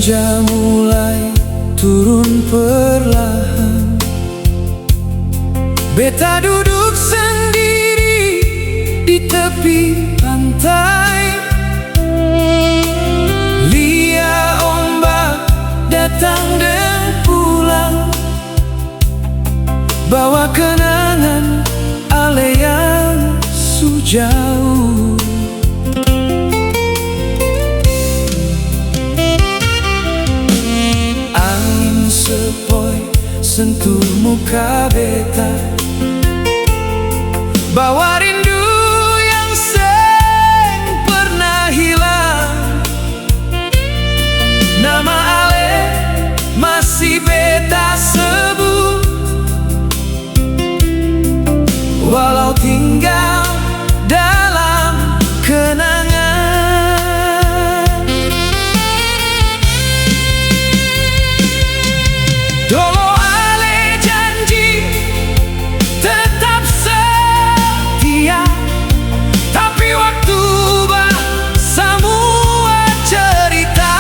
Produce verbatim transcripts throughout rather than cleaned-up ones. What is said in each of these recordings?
Mulai turun perlahan. Beta duduk sendiri di tepi pantai. Lia ombak datang deng pulang, bawa kenangan ale yang su jauh. Angin sepoi sentuh muka beta, bawa rindu yang seng pernah hilang. Nama ale masih beta sebut, walau tinggal dalam kenangan. Dolo ale janji tetap setia, tapi waktu ubah samua cerita.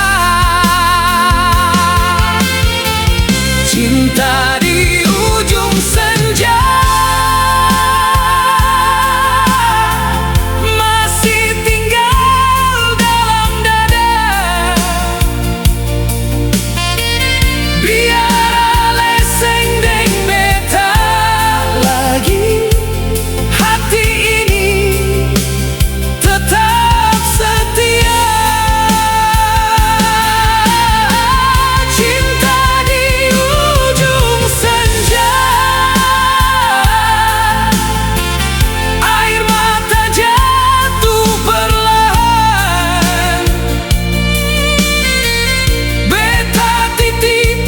Cinta di ujung senja masih tinggal dalam dada. Biar ale seng deng beta lagi, hati ini tetap setia. Cinta di ujung senja, air mata jatuh perlahan. Beta titip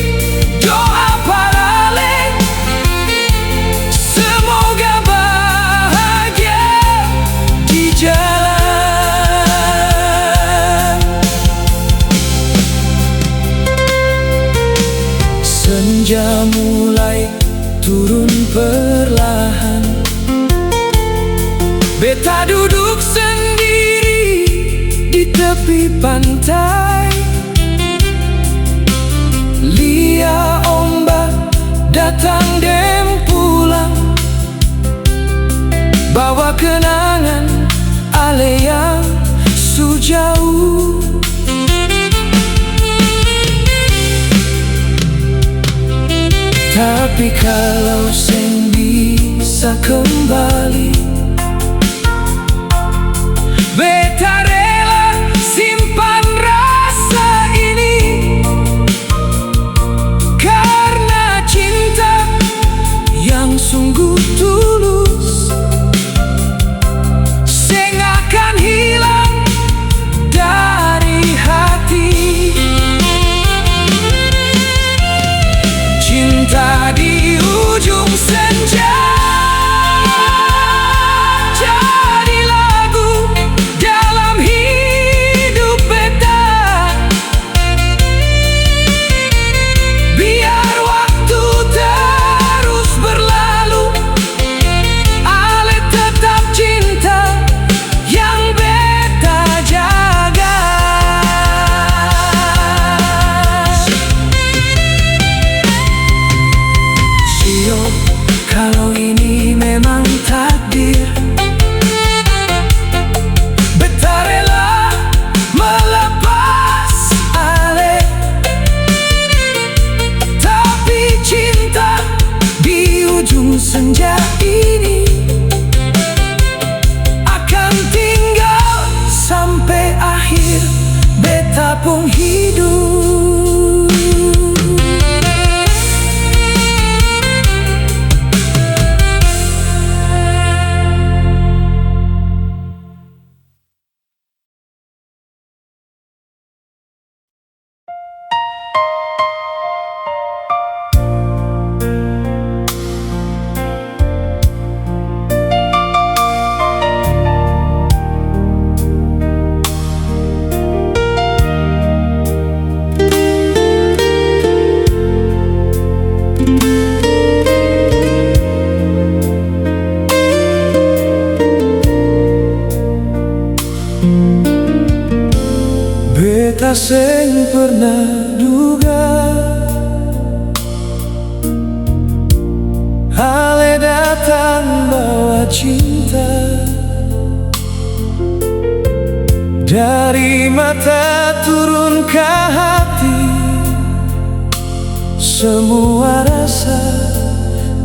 doa par ale, semoga bahagia di jalan. Senja mulai turun perlahan. Beta duduk sendiri di tepi pantai. Lia ombak datang deng pulang, bawa kenangan ale yang su jauh. Tapi kalau seng bisa kembali, beta rela simpan rasa ini. Karna cinta yang sungguh tulus seng akan hilang dari hati. Cinta di ujung senja jadi lagu dalam hidup beta. Biar waktu terus berlalu, ale tetap cinta yang beta jaga. Sio, kalo ini memang takdir, beta rela melepas ale. Tapi cinta di ujung senja ini akan tinggal sampe akhir beta pung hidup. Beta seng pernah duga, Ale datang bawa cinta. Dari mata turun ka hati, semua rasa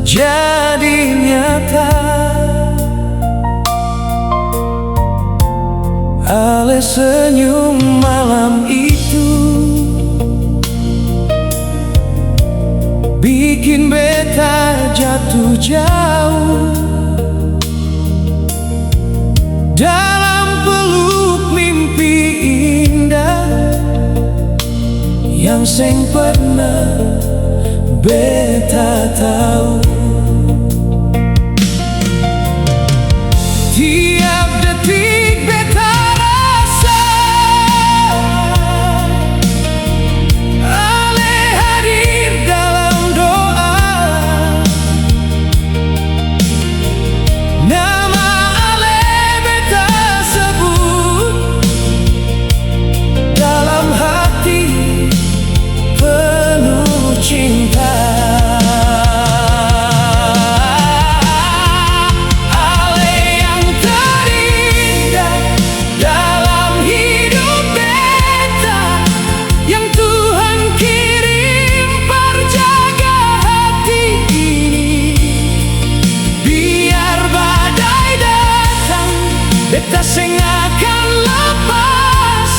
jadi nyata. Ale senyum malam itu bikin beta jatuh jauh. Dalam peluk mimpi indah yang seng pernah beta tau. Tiap detik beta rasa Ale hadir dalam doa. Nama Ale beta sebut dalam hati penuh cinta. Ale yang terindah dalam hidup beta, yang Tuhan kirim par jaga hati ini. Biar badai datang, beta seng akan lepas,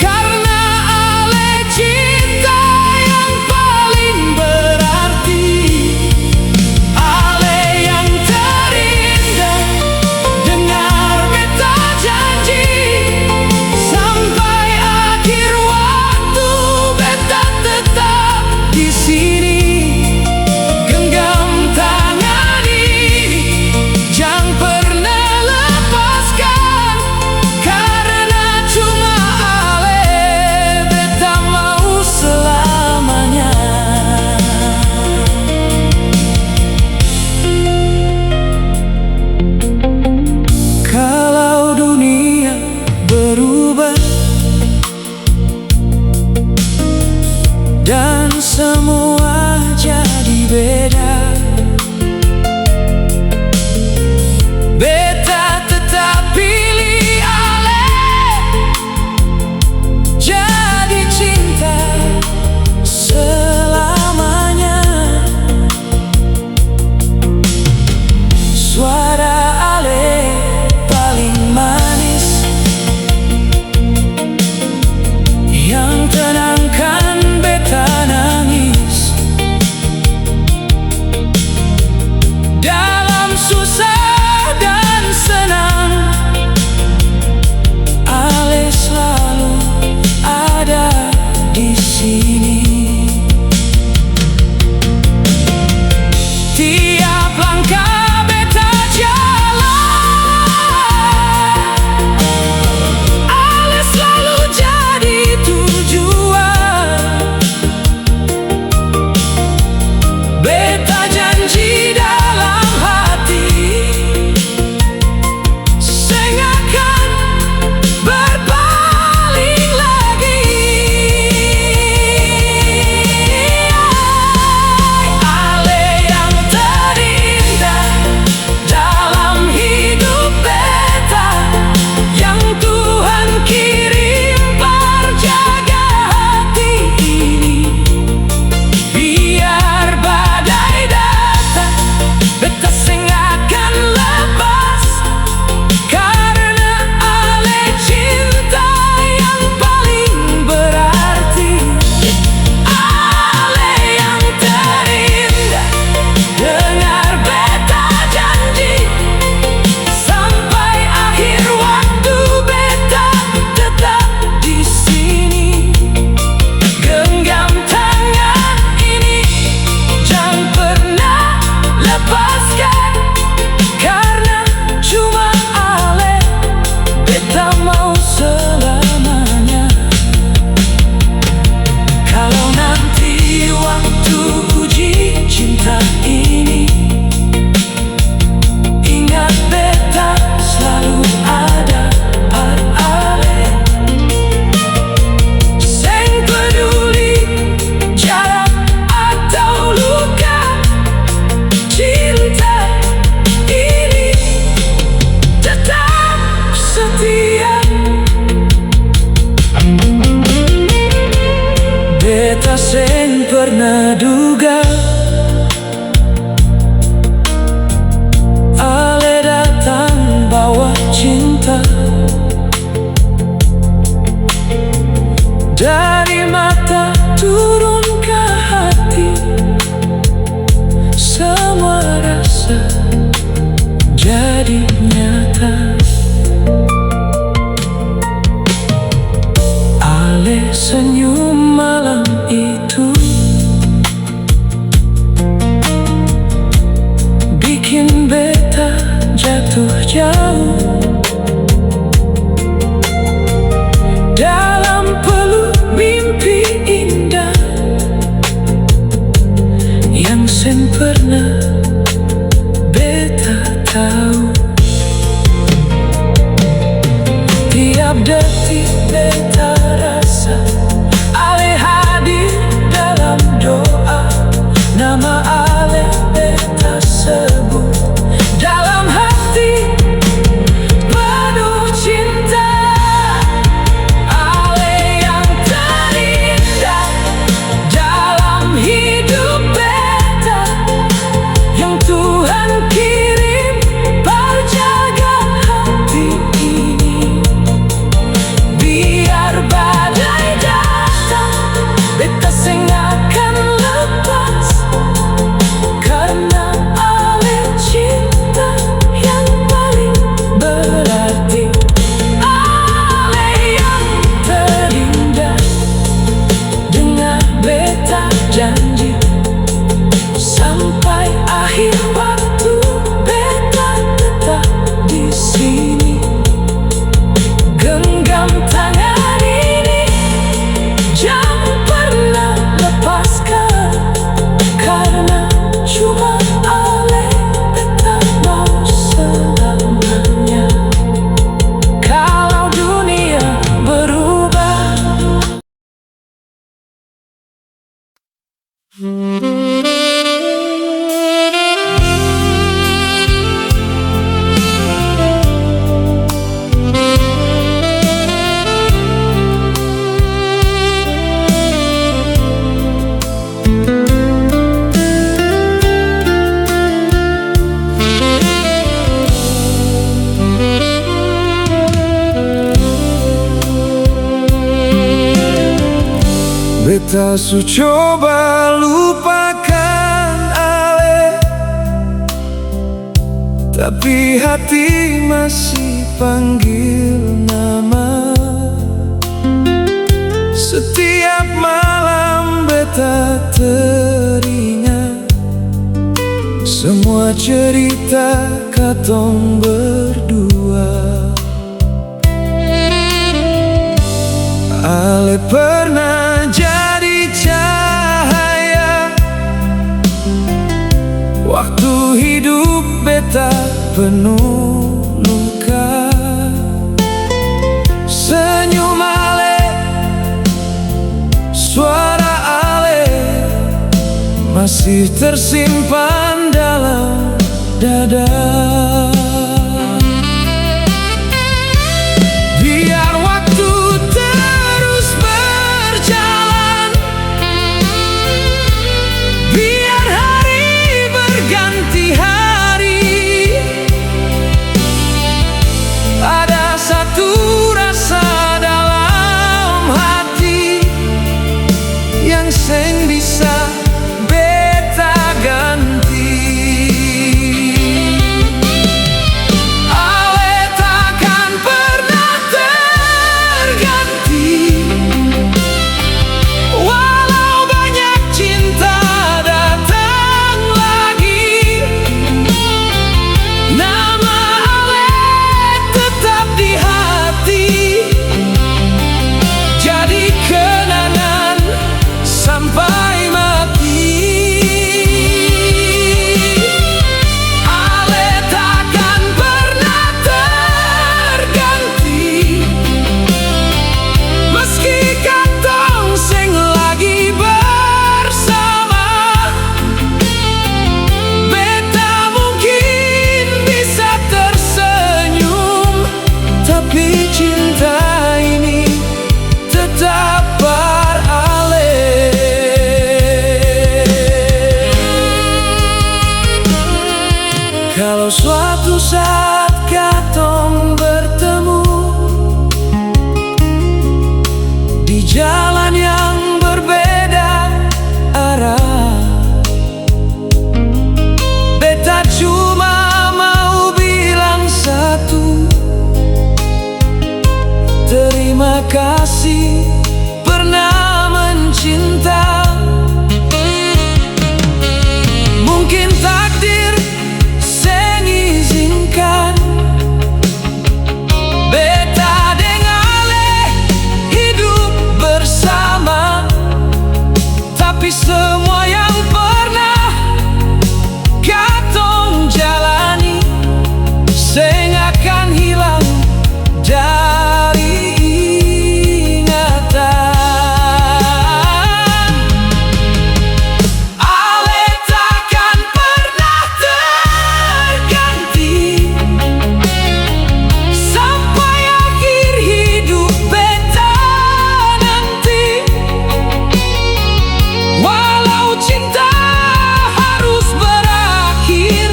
karna Ale cinta yang paling berarti. Ale yang terindah, dengar beta janji, sampai akhir waktu beta tetap di sini. Genggam tangan ini, jang pernah lepaskan, karna cuma Ale beta mau selamanya. Kalau dunia berubah dan semua jadi beda, beta tetap pilih Ale jadi cinta selamanya. Suara Ale paling manis, yang tenangkan beta nangis. Beta su coba lupakan ale, tapi hati masih panggil nama. Setiap malam beta teringat semua cerita katong berdua. Ale pernah jadi cahaya waktu hidup beta penuh luka. Senyum ale, suara ale masih tersimpan dalam dada. Biar waktu terus berjalan, biar hari berganti hari, ada satu rasa dalam hati yang seng bisa beta ganti. Ale takkan pernah terganti, walau banyak cinta datang lagi, nama ale tetap di hati, jadi kenangan sampai mati. Ale takkan pernah terganti, meski katong seng lagi bersama. Beta mungkin bisa tersenyum, tapi cinta ini tetap par ale. Kalo suatu saat katong bertemu di jalan yang berbeda arah, beta cuma mau bilang satu, terima kasih pernah mencinta. Mungkin takdir seng izinkan beta deng ale hidup bersama, tapi semua yang pernah katong jalani seng akan hilang dari ingatan. Ale takkan pernah terganti sampai akhir hidup beta nanti. Walau cinta harus berakhir,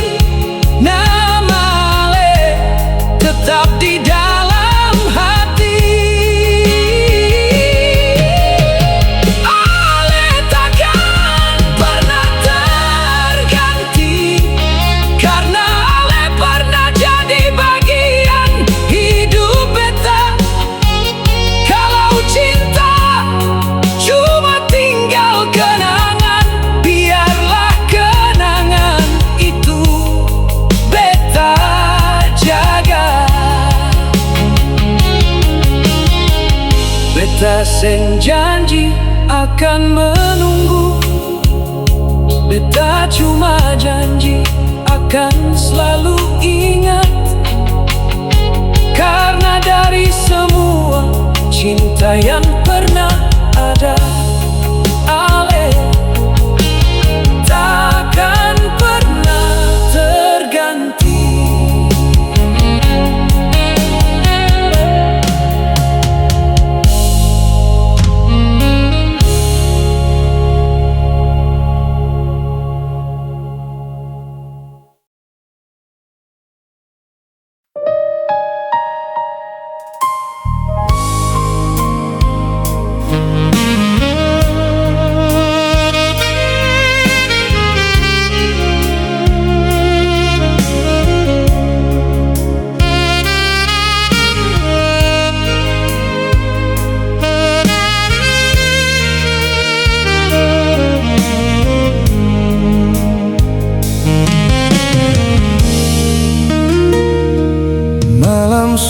nama ale tetap di dalam hati. Ale takkan pernah terganti, karna ale pernah jadi bagian hidup beta. Kalau cinta cuma tinggal kenangan, biarlah kenangan itu beta jaga. Beta seng janji akan menunggu, beta cuma janji akan selalu ingat. Karna dari semua cinta yang pernah ada, ale takkan pernah terganti.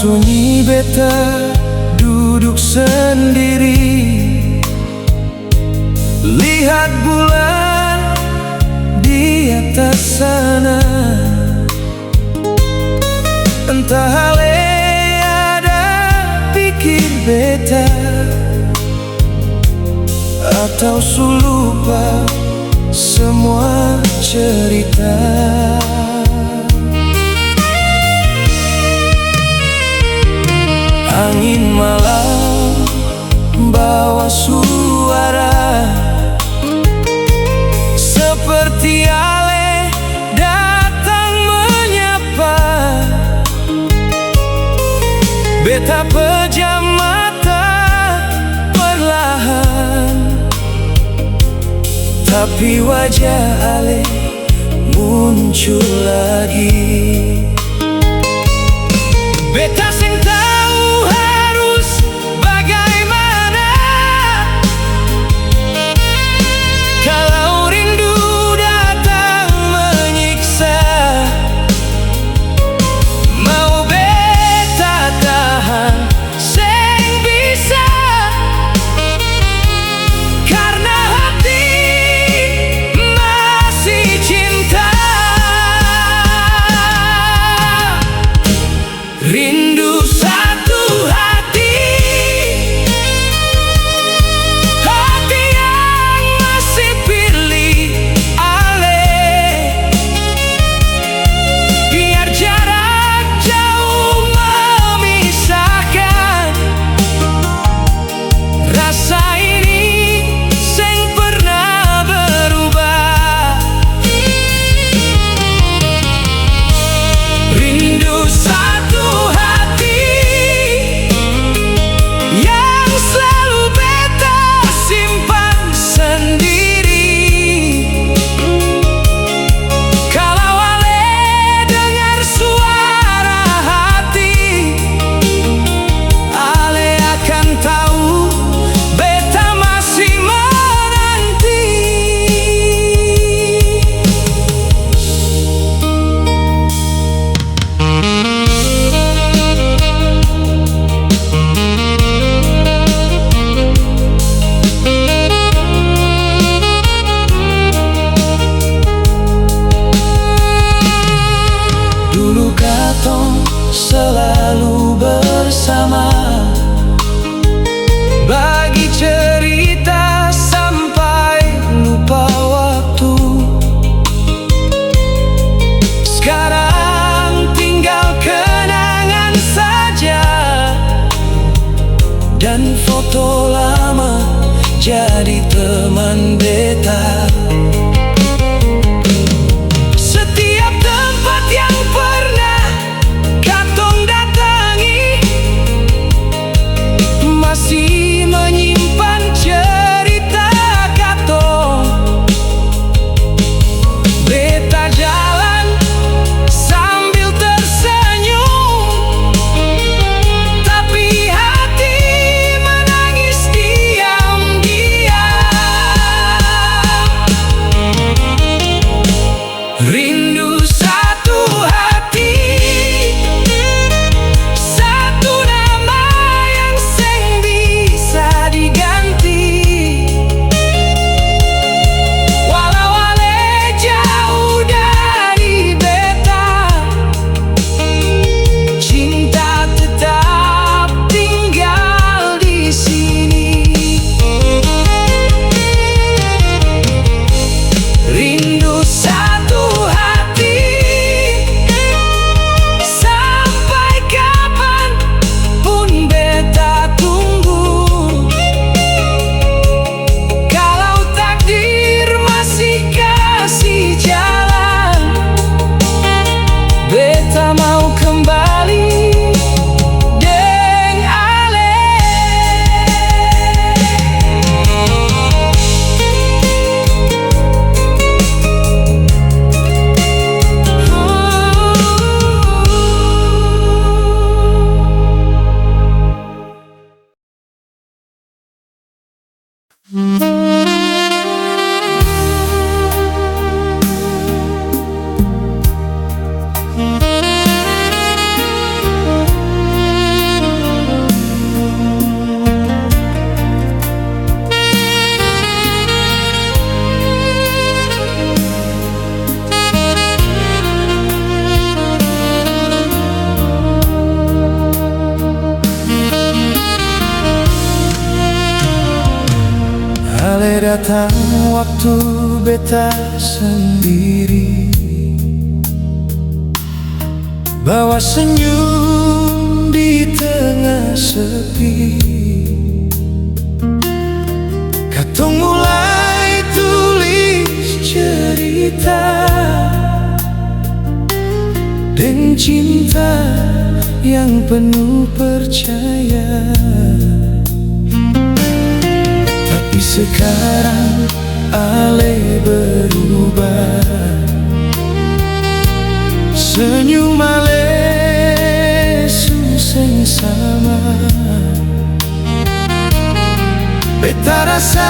Sunyi beta duduk sendiri, lihat bulan di atas sana. Entah ale ada pikir beta, atau su lupa semua cerita. Angin malam bawa suara, seperti ale datang menyapa. Beta pejam mata perlahan, tapi wajah ale muncul lagi. Beta seng tau harus bagaimana, kalau rindu datang menyiksa. Mau beta tahan, seng bisa, karna hati masih cinta. Rindu satu hati, hati yang masih pilih ale. Biar jarak jauh memisahkan, rasa ini seng pernah berubah. Rindu satu hati yang selalu beta simpan sendiri. Kalau ale dengar suara hati, ale akan tau beta masih menanti. Dulu katong selalu bersama, bagi cerita sampai lupa waktu. Skarang tinggal kenangan saja, dan foto lama jadi teman beta. Setiap tempat yang pernah katong datangi masih menyimpan cerita katong. Beta jalan sambil tersenyum, tapi hati menangis diam-diam. Rindu satu hati, satu nama yang seng bisa Datang waktu beta sendiri, bawa senyum di tengah sepi. Katong mulai tulis cerita deng cinta yang penuh percaya. Tapi sekarang ale berubah, senyum ale su seng sama. Beta rasa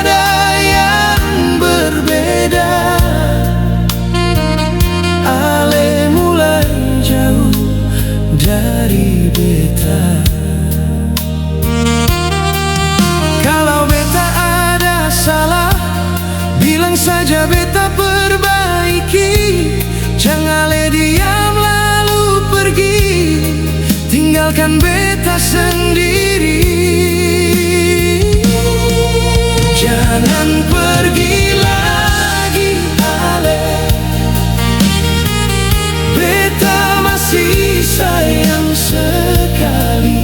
ada yang berbeda. Ale mulai jauh dari beta. Kalau beta ada salah, bilang saja beta perbaiki. Jang ale diam lalu pergi, tinggalkan beta sendiri. Jangan pergi lagi, ale. Beta masih sayang sekali.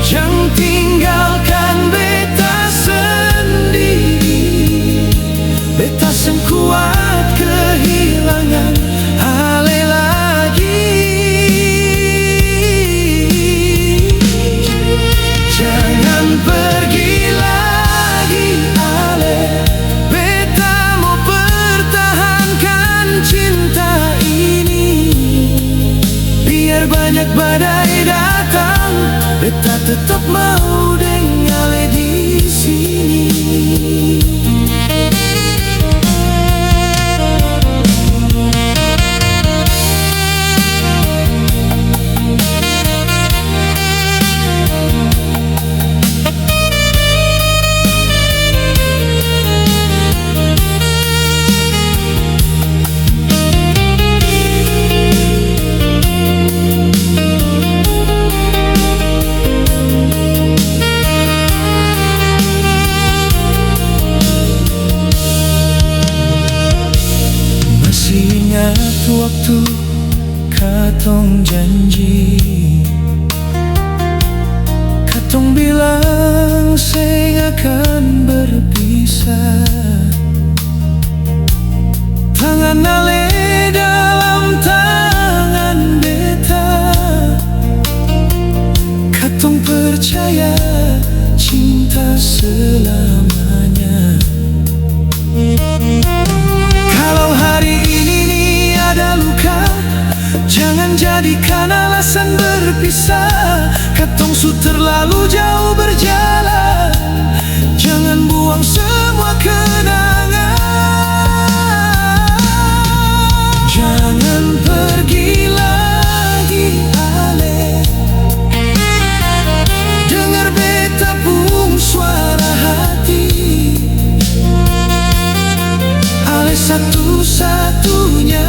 Jang tinggalkan beta sendiri. Beta seng kuat kehilangan ale lagi. Jangan pergi lagi, ale. Beta mo pertahankan cinta ini. Biar banyak badai datang, beta tetap mau deng ale di sini. Masih ingat waktu katong janji, katong bilang seng akan berpisah. Tangan ale dalam tangan beta, katong percaya cinta selamanya. Kalau hari ini ni ada luka, jangan jadikan alasan berpisah. Katong su terlalu jauh berjalan, jangan buang semua kenangan. Jangan pergi lagi, ale. Dengar beta pung suara hati. Ale satu-satunya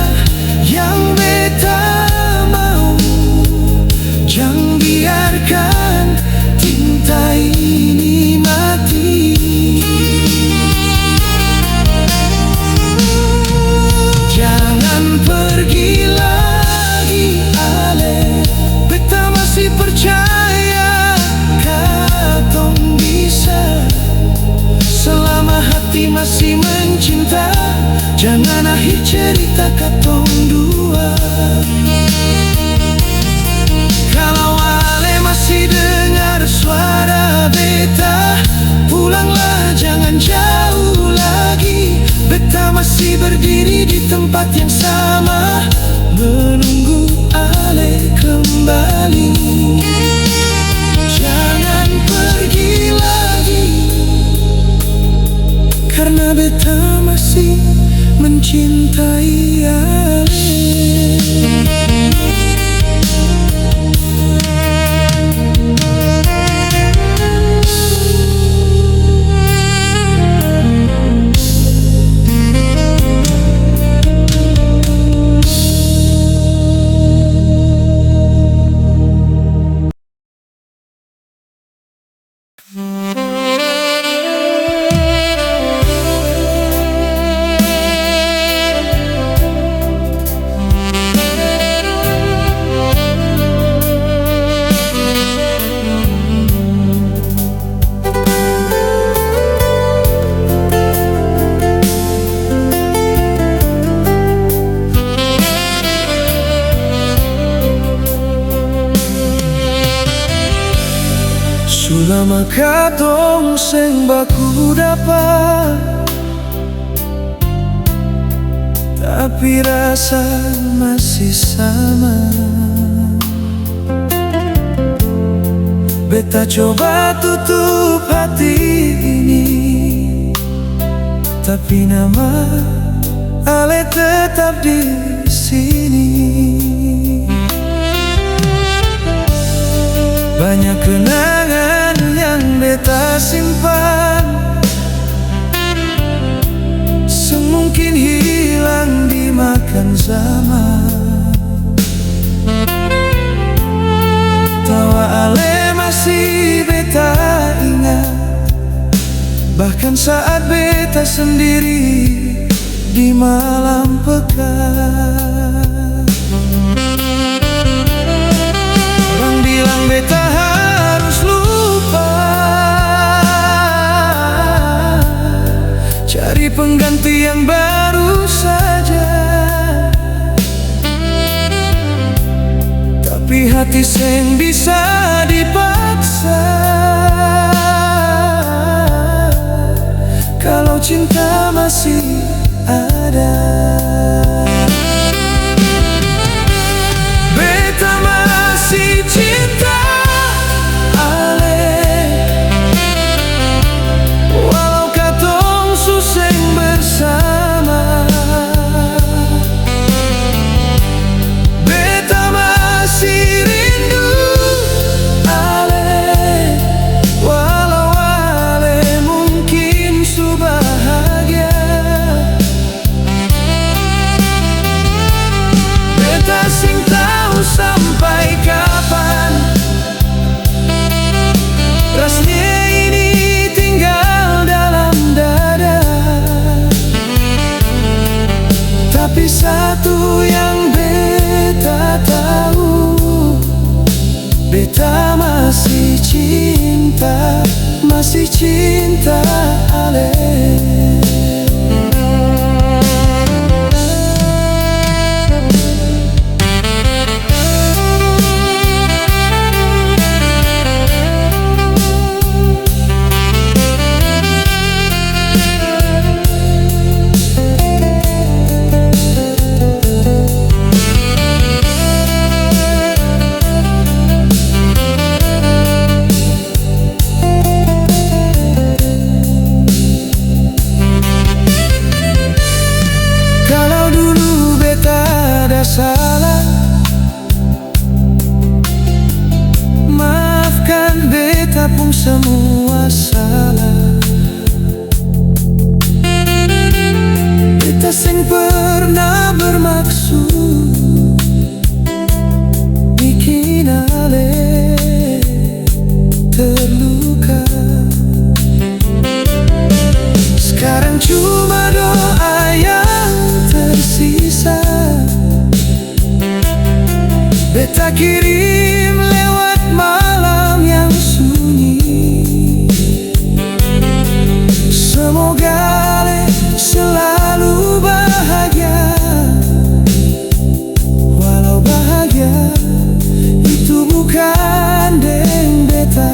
yang beta mau. Jang biarkan cinta ini mati. Jangan pergi lagi, ale. Beta masih percaya katong bisa. Selama hati masih mencinta, jangan akhir cerita katong dua. Kalau ale masih dengar suara beta, pulanglah, jangan jauh lagi. Beta masih berdiri di tempat yang sama, menunggu ale kembali. Jangan pergi lagi, karna beta masih mencintai ale. Su lama katong seng baku dapa, tapi rasa masih sama. Beta coba tutup hati ini, tapi nama Ale tetap di sini. Banyak kenangan yang beta simpan, seng mungkin hilang dimakan zaman. Tawa Ale masih beta ingat, bahkan saat beta sendiri di malam pekat. Orang bilang beta harus lupa, cari pengganti yang baru saja. Tapi hati seng bisa dipaksa, kalau cinta masih ada. Beta masih cinta Ale, walau katong su seng bersama. Beta masih rindu Ale, walau Ale mungkin su bahagia. Beta seng tau sampai kapan rasnya ini tinggal dalam dada. Tapi satu yang beta tau, beta masih cinta, masih cinta Ale. Kalau dulu beta ada salah, maafkan beta pung samua salah. Beta seng pernah bermaksud bikin Ale terluka. Skarang cuma doa yang tersisa. Beta kirim lewat malam yang sunyi. Semoga Ale selalu bahagia. Walau bahagia itu bukan deng beta.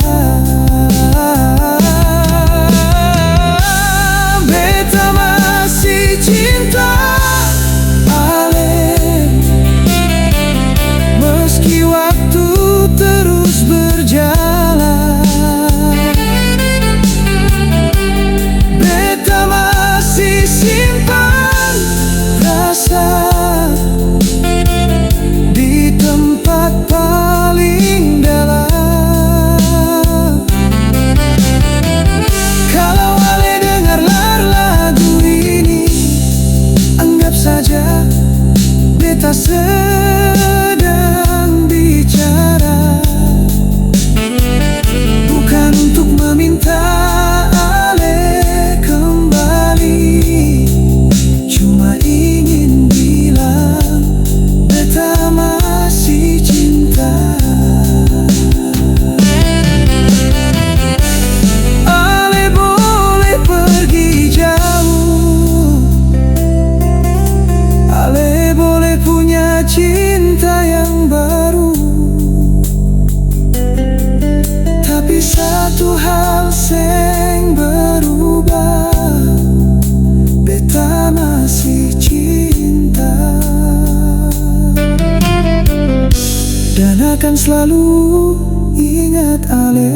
Kan slalu ingat ale.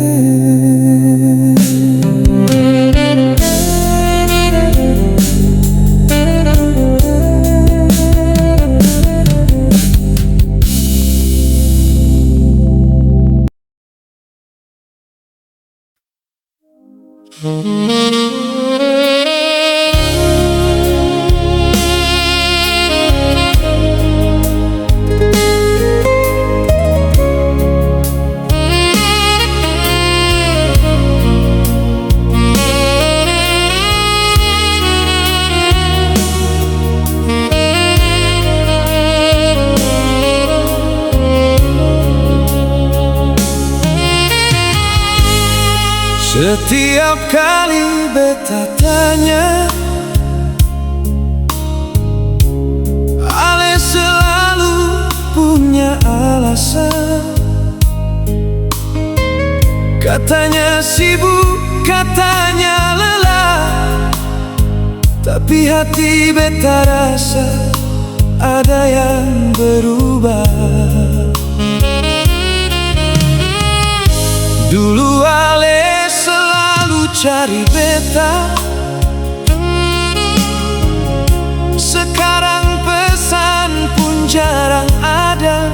Setiap kali beta tanya, ale selalu punya alasan. Katanya sibuk, katanya lelah. Tapi hati beta rasa ada yang berubah. Dulu ale selalu cari beta, sekarang pesan pun jarang ada.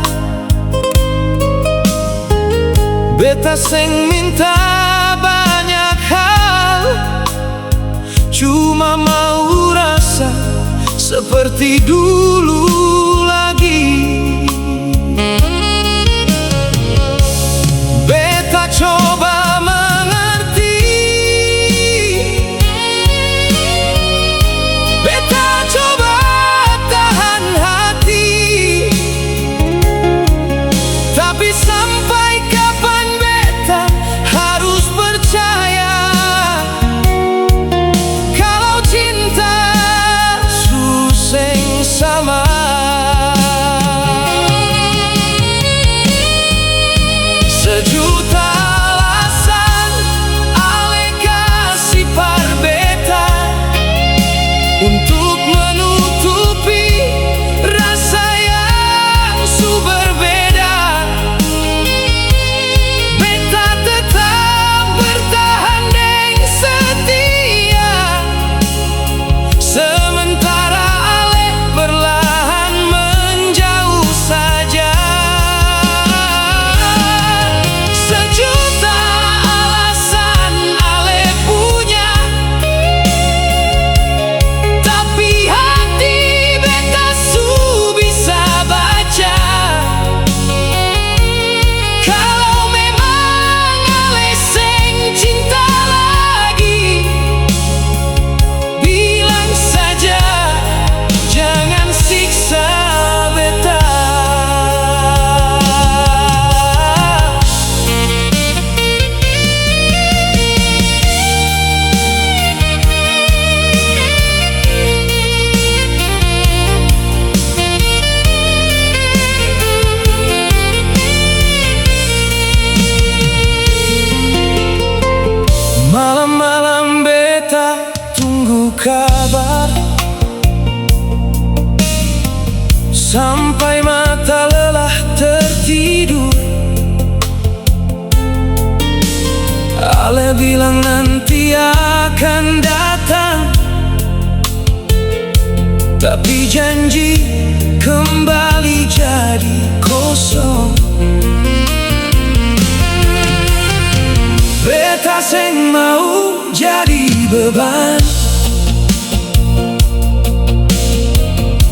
Beta seng minta banyak hal, cuma mau rasa seperti dulu lagi. Beta coba mengerti, beta coba tahan hati, tapi sampai kapan beta harus percaya kalau cinta su seng sama? Sejuta alasan ale kasi par beta untuk menutupi rasa yang su berbeda. Beta tetap bertahan deng setia, sementara ale perlahan menjauh saja. Sejuta alasan ale punya, tapi hati beta su bisa baca. Kalau memang ale seng cinta lagi, bilang saja, jangan siksa beta. Malam-malam beta tunggu kabar, sampai mata lelah tertidur. Ale bilang nanti akan datang, tapi janji kembali jadi kosong. Beta seng mau jadi beban.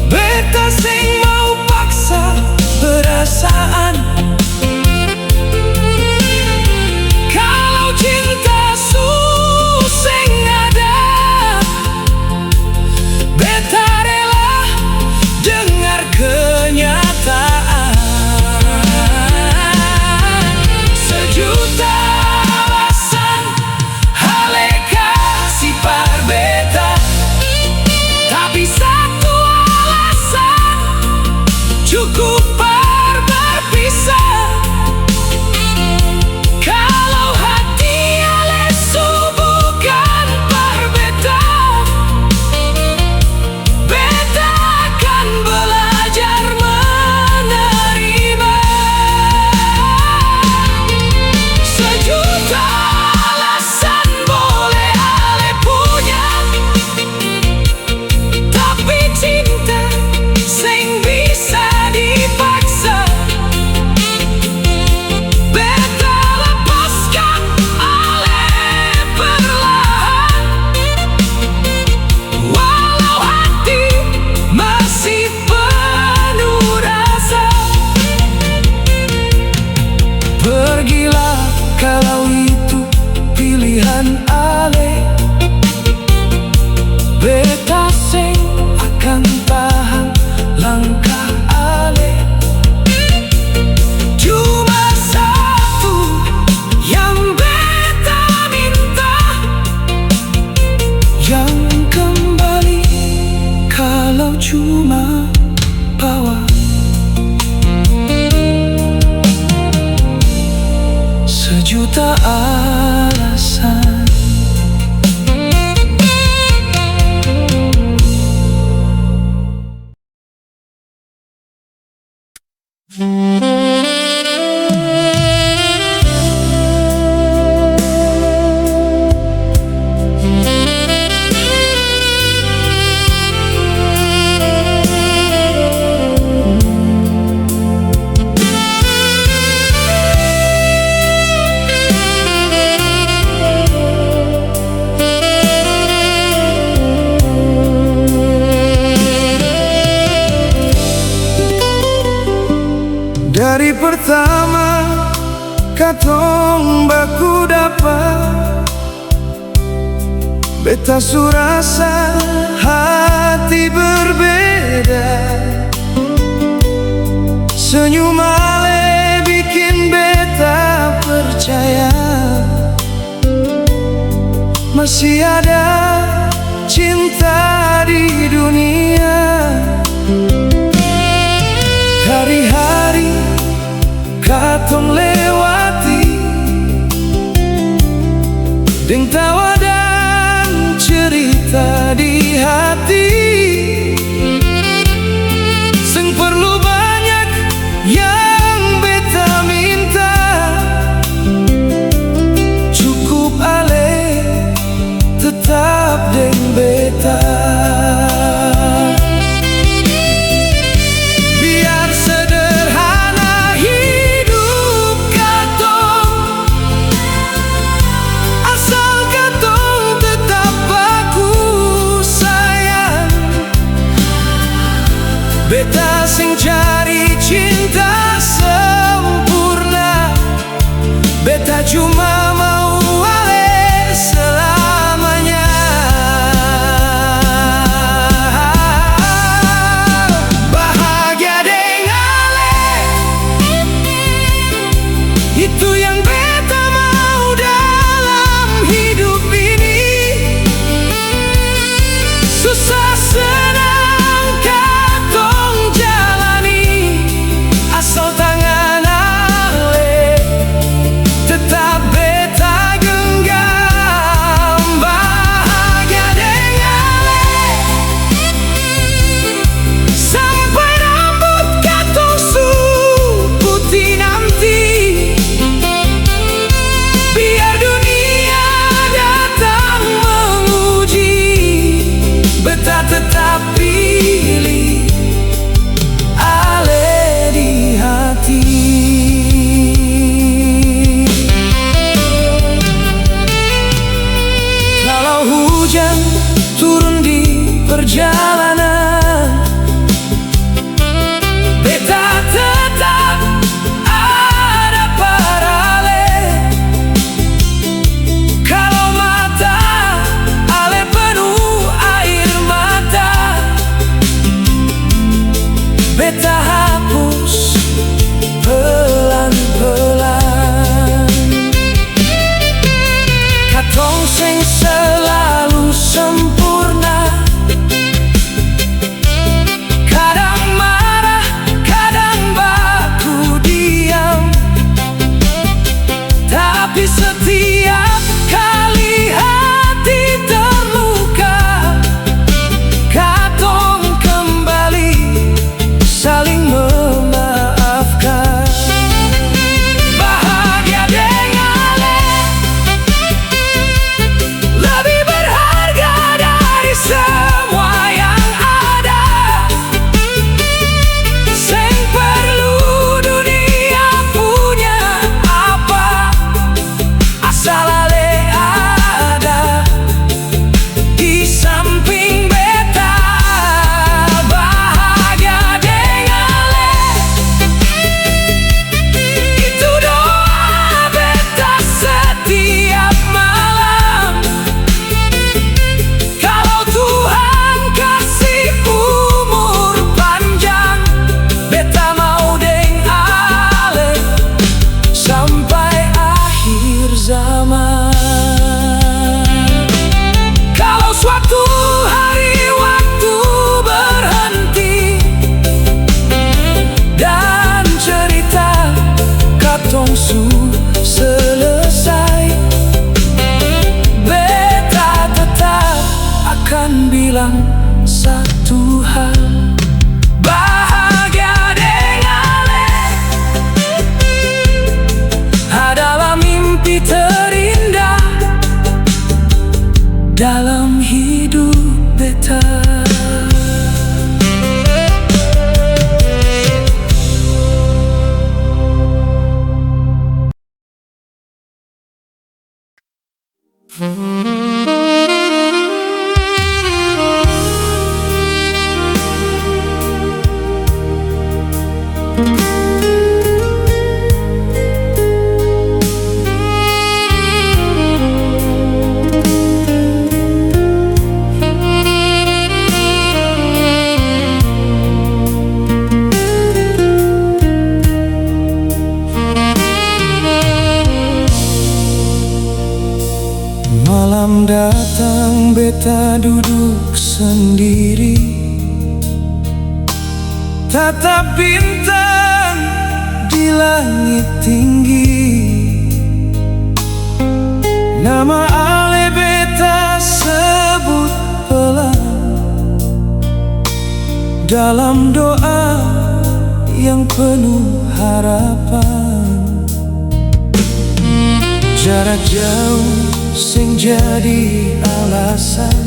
Beta seng mau paksa perasaan. Kalau cinta su seng ada, beta rela dengar kenyataan. Sejuta alasan ale kasi par beta. alasan. Dari pertama katong baku dapa, beta su rasa hati berbeda. Senyum ale bikin beta percaya masih ada cinta di dunia. Hari-hari katong lewati deng tawa dan cerita di hati. Seng perlu banyak yang beta minta, cukup ale tetap deng beta. Biar sederhana hidup katong, asal katong tetap baku sayang. Beta seng cari cinta sempurna, beta cuma mau ale selamanya. Bahagia deng ale, itu yang beta mau dalam hidup ini. Susah senang katong jalani, asal tangan ale tetap beta genggam. Bahagia deng ale sampai rambut katong su puti nanti. Biar dunia datang menguji, beta tetap pilih ale di hati. Kalau hujan turun di perjalanan, beta tetap ada par ale. Kalo mata ale penuh air mata, beta hapus pelan-pelan. Katong seng selalu sempurna. Kadang marah, kadang baku diam. Tapi setiap kali hati terluka, katong kembali saling memaafkan. Bahagia deng ale lebih berharga dari semua yang ada. Seng perlu dunia punya apa, asal ale ada di samping beta. Bahagia deng ale, itu doa beta setiap malam. Kalau Tuhan kasi umur panjang, beta mau deng ale sampai akhir zaman. Kalau suatu hari waktu berhenti dan cerita katong su selesai, Malam datang, beta duduk sendiri, tatap bintang di langit tinggi. Nama Ale beta sebut pelan dalam doa yang penuh harapan. Jarak jauh seng jadi alasan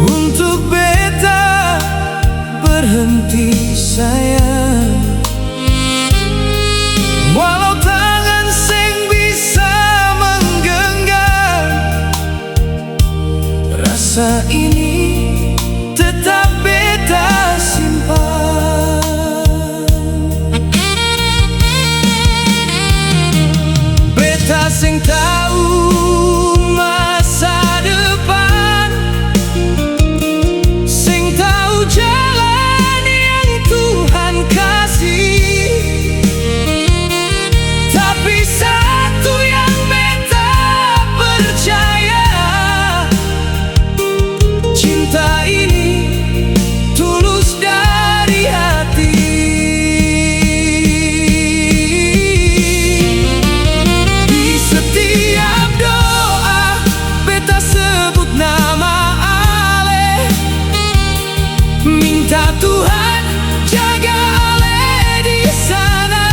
untuk beta berhenti sayang. Walau tangan seng bisa menggenggam, rasa ini tetap beta simpan. Beta seng tau masa depan, seng tau jalan yang Tuhan kasi. Tapi satu yang beta percaya, cinta ini tulus dari hati. Di setiap doa, beta sebut nama Ale. Minta Tuhan jaga Ale di sana.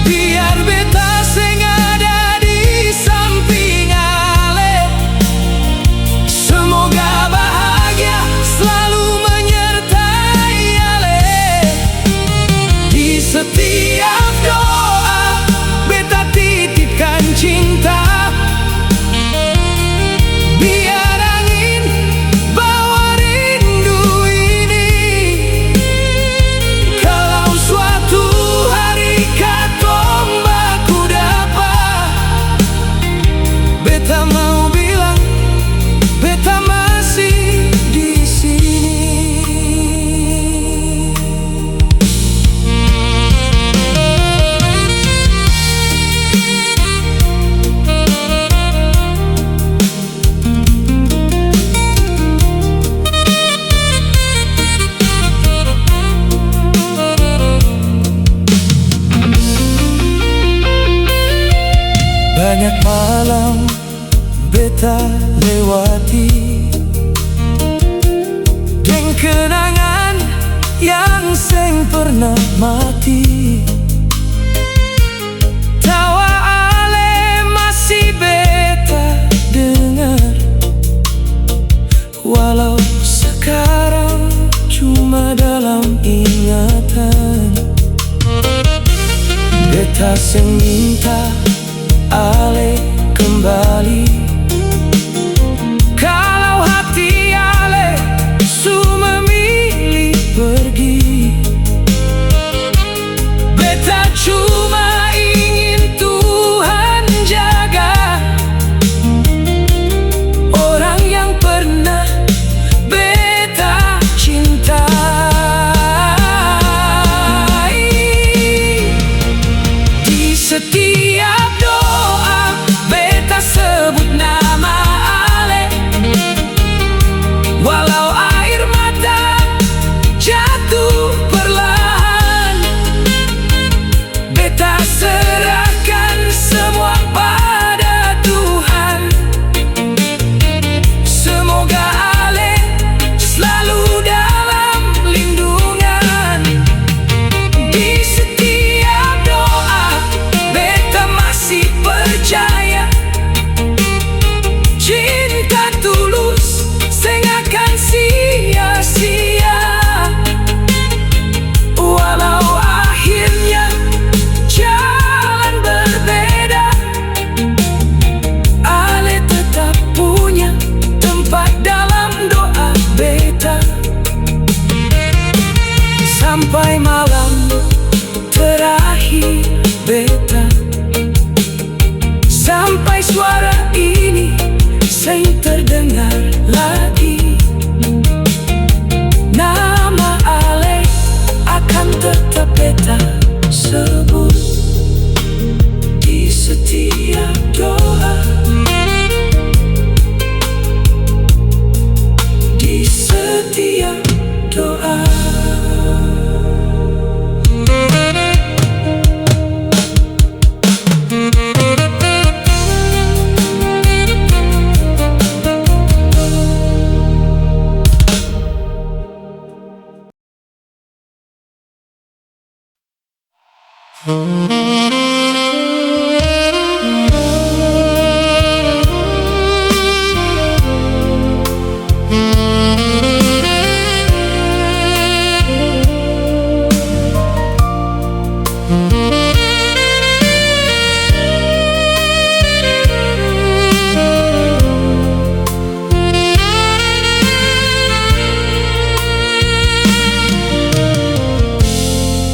Biar beta seng ada di samping Ale, semoga bahagia selalu menyertai Ale. Di setiap doa, beta titipkan cinta. Biar angin bawa rindu ini, kalau suatu hari katong baku dapa, beta mau bilang, beta masih di sini. Banyak malam beta lewati deng kenangan yang seng pernah mati. Tawa Ale masih beta dengar, walau sekarang cuma dalam ingatan. Beta seng minta Ale kembali, kalau hati Ale su memilih pergi. Beta cuma ingin Tuhan jaga orang yang pernah beta cintai. Di setiap doa, beta sebut nama Ale. Walau air mata jatuh perlahan, beta serahkan semua pada Tuhan. Semoga Ale selalu dalam lindungan. Di setiap doa, beta masih Suara ini seng terdengar lagi. Nama Ale akan tetap beta sebut di setiap doa, di setiap doa.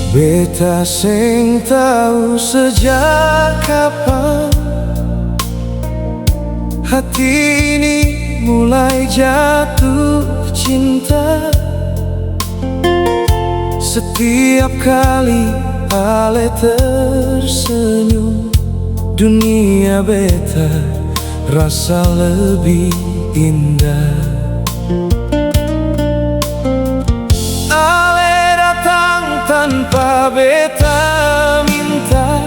Beta seng tau sejak kapan hati ini mulai jatuh cinta. Setiap kali Ale tersenyum, dunia beta rasa lebih indah. Ale datang tanpa beta minta,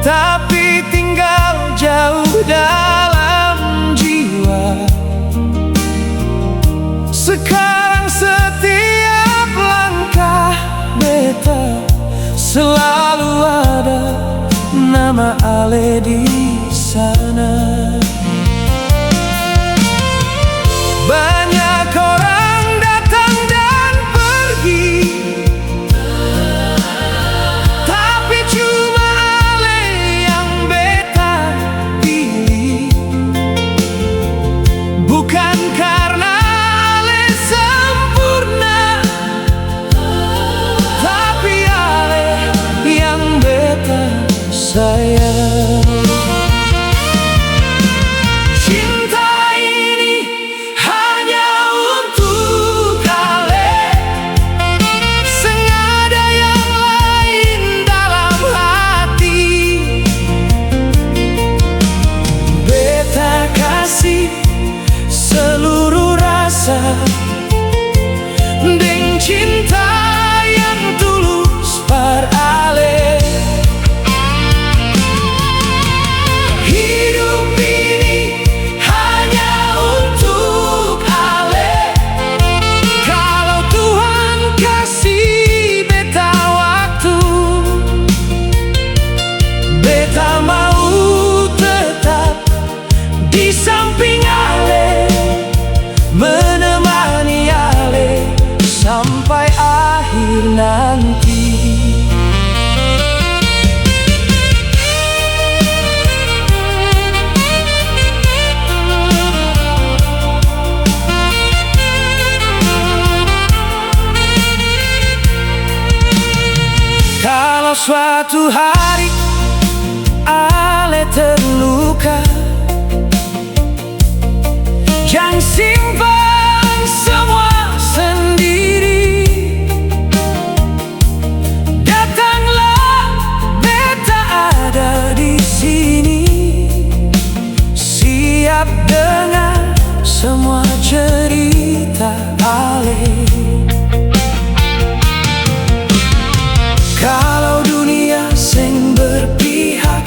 tapi tinggal jauh dalam jiwa. Sekarang setiap langkah beta selalu ada nama Ale di sana. Banyak orang datang dan pergi, tapi cuma Ale yang beta pilih. Bukan karna Ale sempurna, tapi Ale yang beta sayang. Cinta ini hanya untuk Ale. Seng ada yang lain dalam hati. Beta kasi seluruh rasa deng cinta yang tulus par Ale. Hidup ini hanya untuk Ale. Kalau Tuhan kasi beta waktu, beta mau tetap di samping Ale, menemani Ale sampai akhir nanti. Kalau suatu hari Ale terluka, jang simpan semua sendiri. Datanglah, beta ada di sini, siap dengar semua cerita Ale. Kalau dunia seng berpihak,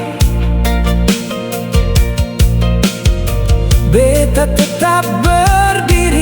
beta tetap berdiri.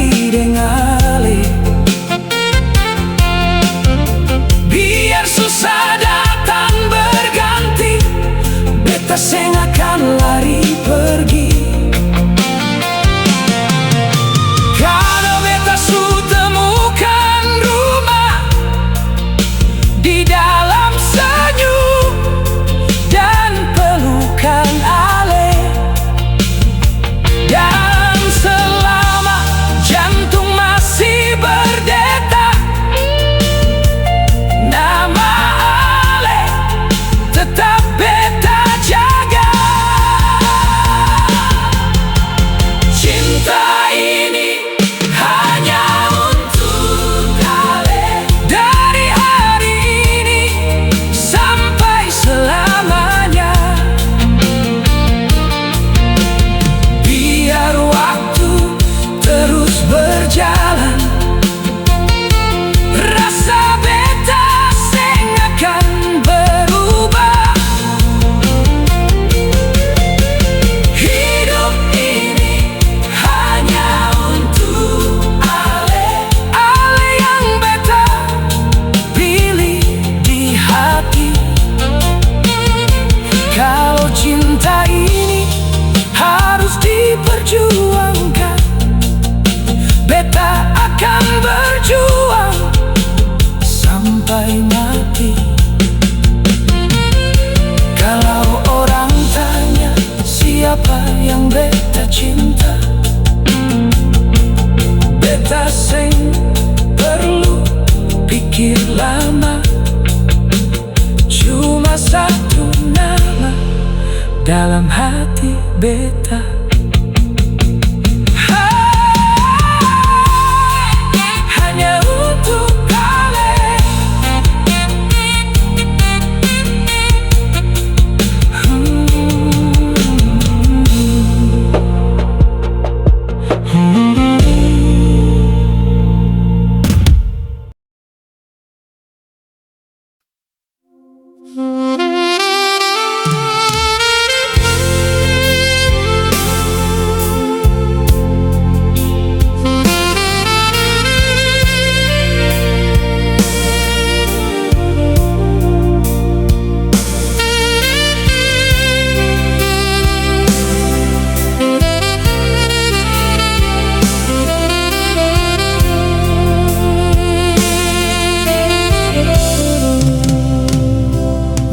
satu nama dalam hati beta. Hanya untuk kalian.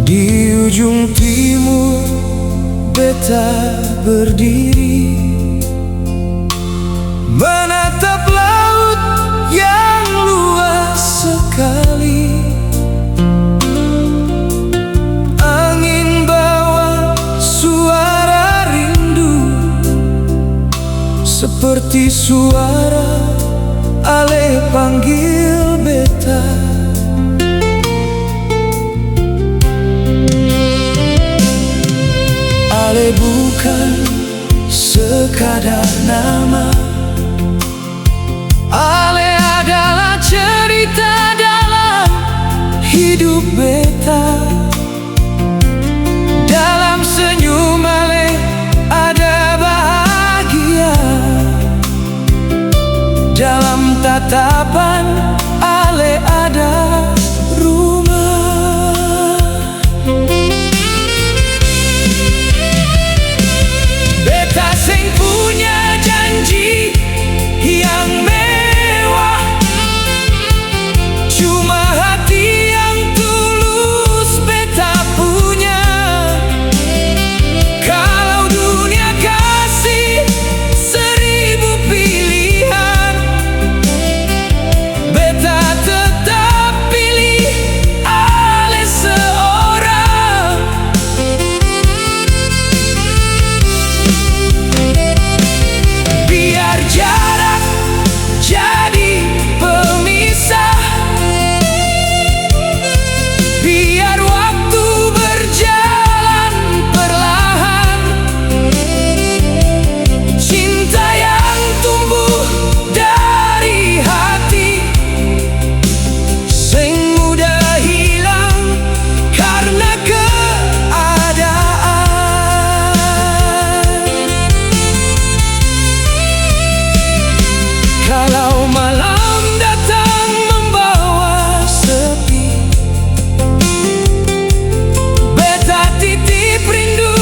Di ujung timur beta berdiri, menatap laut yang luas sekali. Angin bawa suara rindu, seperti suara ale panggil beta. Ale bukan sekadar nama, ale adalah cerita dalam hidup beta. Dalam senyum ale ada bahagia, dalam tatapan ale ada rumah. Beta seng punya janji yang mewah, cuma hati yang tulus beta punya. Kalau dunia kasi seribu pilihan, beta tetap pilih ale seorang. Biar jarak jadi pemisah, biar waktu berjalan perlahan, cinta yang tumbuh dari hati seng mudah hilang karna keadaan. Kalau malam datang membawa sepi, beta titip rindu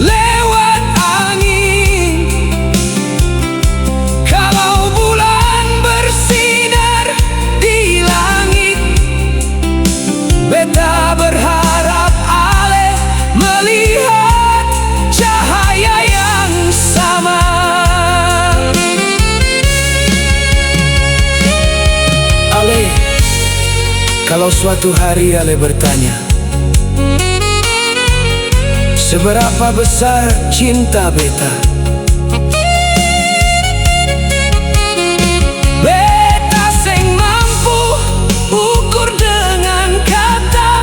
lewat angin. Kalau bulan bersinar di langit, beta berharap ale melihat cahaya yang sama. Ale, kalau suatu hari ale bertanya, seberapa besar cinta beta? Beta seng mampu ukur dengan kata,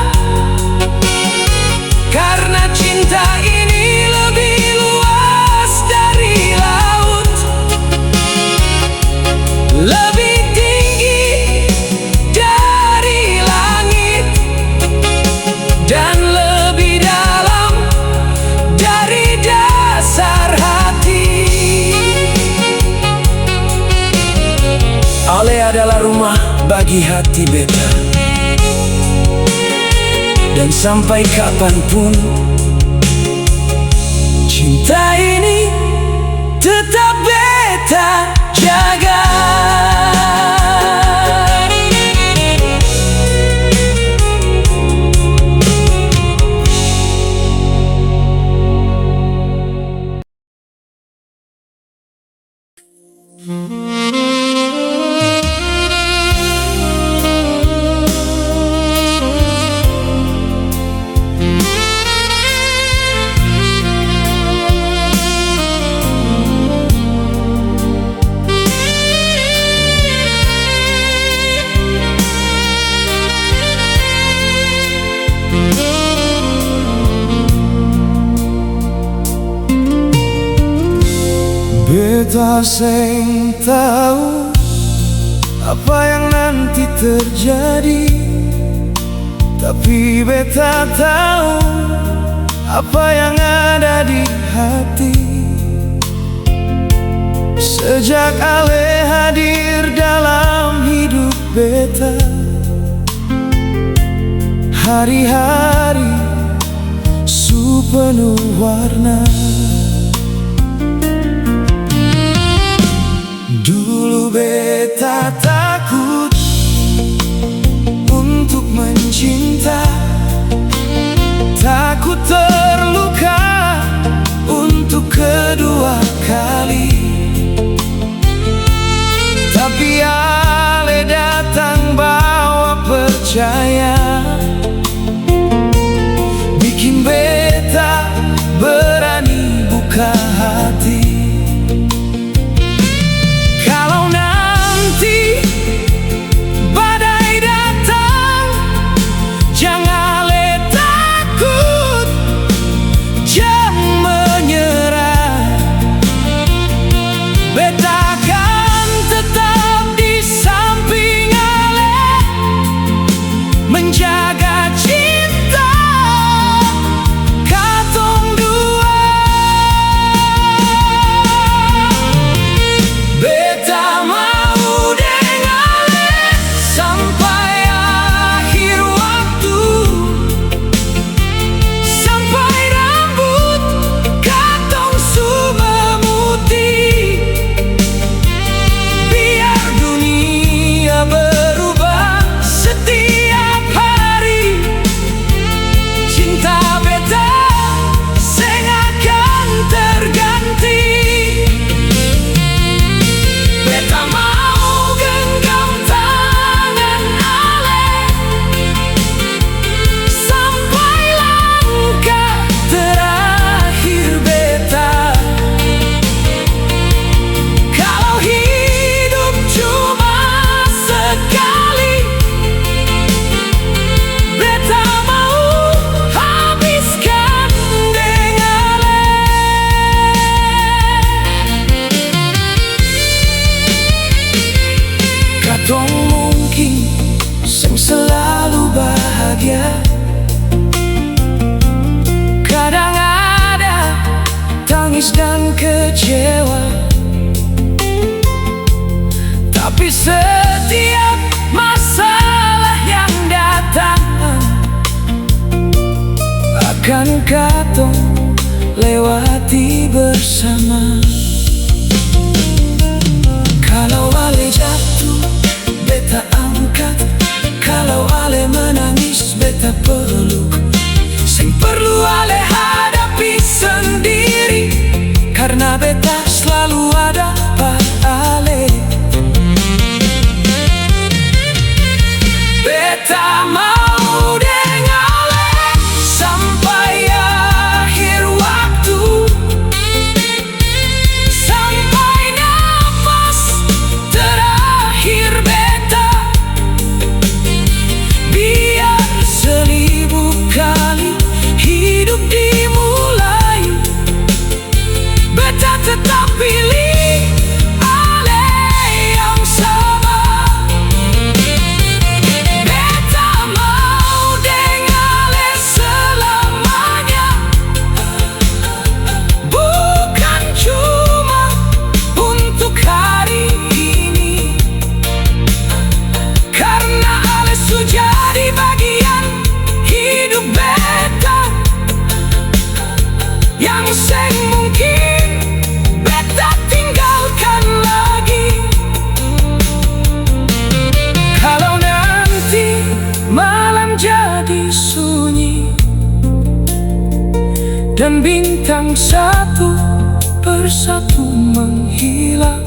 karna cinta ini lebih luas dari laut, lebih tinggi dari langit, dan lebih dalam dari dasar hati. Ale adalah rumah bagi hati beta, dan sampai kapanpun cinta ini tetap beta jaga. Beta seng tau apa yang nanti terjadi, tapi beta tau apa yang ada di hati. Sejak ale hadir dalam hidup beta, hari-hari su penuh warna. Dulu beta takut untuk mencinta, takut terluka untuk kedua kali. Tapi ale datang bawa percaya, bikin beta berani buka hati. Kalau nanti badai datang, jang ale takut, jang menyerah. Beta akan tetap di samping ale, menjaga cinta katong dua. Beta mau deng ale sampai akhir waktu, sampai rambut katong su memutih. Biar dunia berubah setiap hari, cinta beta seng akan terganti. Beta mau genggam tangan ale sampai langkah terakhir beta. Kalau hidup cuma sekali, beta mau habiskan deng ale. Katong mungkin seng selalu bahagia, kadang ada tangis dan kecewa. Tapi setiap masalah yang datang akan katong lewati bersama. Kalau ale jatuh, beta angkat. Kalau ale menangis, beta peluk. Seng perlu ale hadapi sendiri, karna beta slalu ada pa ale. Beta mau deng ale sampai akhir waktu. Sampai napas terakhir beta, biar seribu kali hidup dimulai, beta tetap pilih ale yang sama. Beta mau deng ale selamanya. Bukan cuma untuk hari ini, karna ale su jadi bagian hidup beta yang seng mungkin beta tinggalkan lagi. Kalau nanti malam jadi sunyi dan bintang satu per satu menghilang,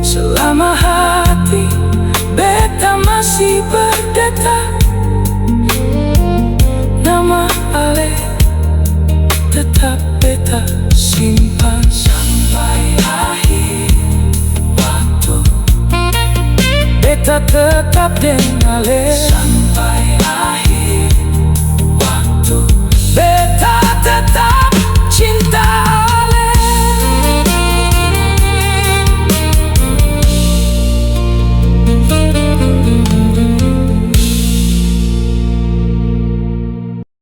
selama hati beta masih berdetak, nama ale tetap beta simpan sampai akhir waktu. Beta tetap deng ale.